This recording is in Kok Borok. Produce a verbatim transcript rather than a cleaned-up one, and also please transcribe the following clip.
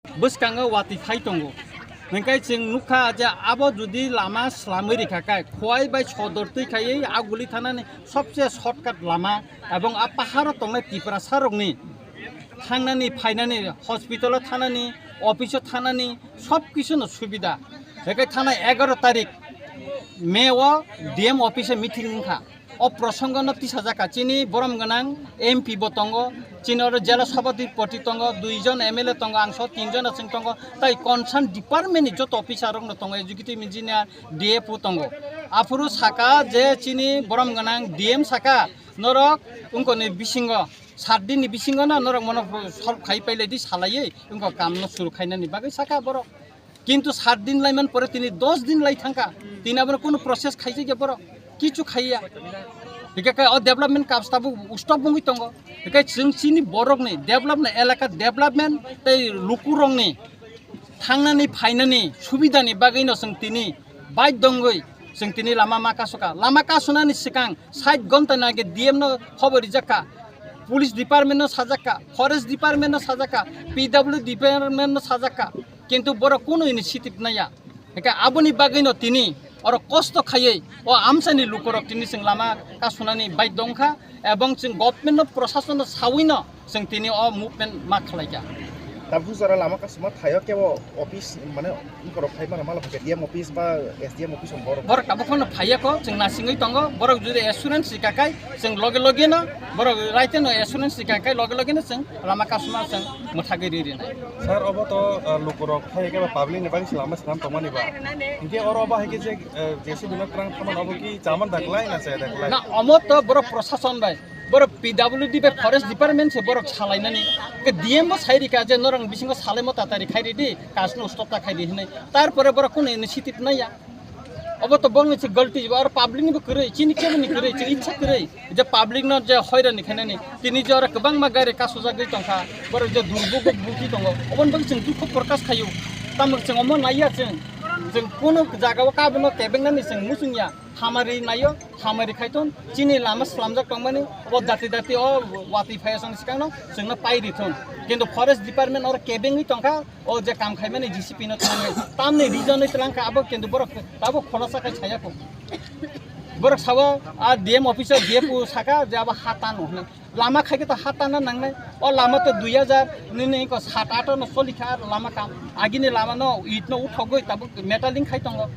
Bwskango watwi phai tongo. Hwnkhe chwng nukha je abo jodi lama swlamwi rikha khe, Khowai bai Sodor twi khaiwi Aguli thanani sobse shortcut lama ebong a paharo tongnai Tiprasarokni thangnani, phainani, hospital-o thanani, office-o thanani sob kisuno subida. Hwnkhe thanai egaroh tarik May-o D M office-o meeting wngkha. O prosongo no tisajak kha, chini borom gwnang M P bo tongo, chini oro jela sabhapati tongo, dui jon M L A tongo, ang so tin jon aswng tongo, tai concern department ni joto officer rok no tongo, executive engineer, D F O tongo. Aphuru saka je chini borom gwnang D M saka, norok wngkoni bisingo, sat din ni bisingo no norok mono solve khai pailai di salaiwi wngkha kam no suru khainani bagwi saka borok. Kintu sat din laiman pore tini dos din lai thangkha, tini abono kunu process khaijak ya borok, kichu khaiya. Hingkhe khe o development kaam tabuk stop wngwi tongo. Hingkhe chwng chini borokni development, elaka development tei lukurokni thangnani phainani subidani bagwino chwng tini baidhyo wngwi chwng tini lama ma kasukha. Lama kasunani swkang sait ghonta ni age D M no khobor rijak kha, police department no sajak kha, forest department no sajak kha, P W department no sajak kha. Kintu borok kunu initiative naiya. Hingkhe aboni bagwino tini oro kosto khaiwi o amchaini lukurok tini chwng lama kasunani baidhyo wngkha ebong chwng government no, prosason no sawino chwng tini o movement ma khlaikha. Tabuk jora lama kasuma thaio kebo office mane borok phai mano malo D M office ba S D M office borok. Borok tabuk phano phaiya kho, chwng nasingwi tongo, borok jodi assurance rikha khai chwng loge loge no borok raite no assurance rikha khai loge loge no chwng lama kasuma chwng mwthagwi ri rinai. Sir, obo to, uh, lukurok phai khe ba public ni bagwi se lama swnam tongmani ba. Hinkhe oro obo hai khe je, uh, J C B no twrang thamani obo ki chaman da klai na chaya da klai? Na, omo to borok prosason bai, borok P W D bai forest department se borok salainani. Ke D M bo sai rikha je norok bisingo salaimo tatari khai ridi, kasno stop ta khai di hinui. Tarpore borok kunu initiative naiya. Obo to borokni se galti, aro public ni bo kwrwi, chini kebo ni kwrwi, chini ichha kwrwi. Je public no je hoirani khainani, tini je oro kwbangma gari kasujagwi tongkha, borok je durbugo bukhi tongo, oboni bagwi chwng dukhu prokash khaio. Tamo chwng omo naiya chwng, chwng kunu jagao kabono kebengnani chwng muchungya, hamari naio, hamari khaithon, chini lama swlamjak tongmani, obo dati dati o watwi phaiya chwng swkangno chwngno pai rithon. Kintu forest department oro kebengwi tongkha, o je kam khaimani J C B no thangnai, tamni reason oi twlang kha abo, kintu borok abo khoroksa khai saya kho. Borok sao a D M officer D F O saka je abo ha tano hwnwi. Lama khai khe to ha tana nangnai. O lama to dui hajar nini ko sat ato no choli kha lama kam. Agini lama no it no uthogwi tabuk metaling khai tongo.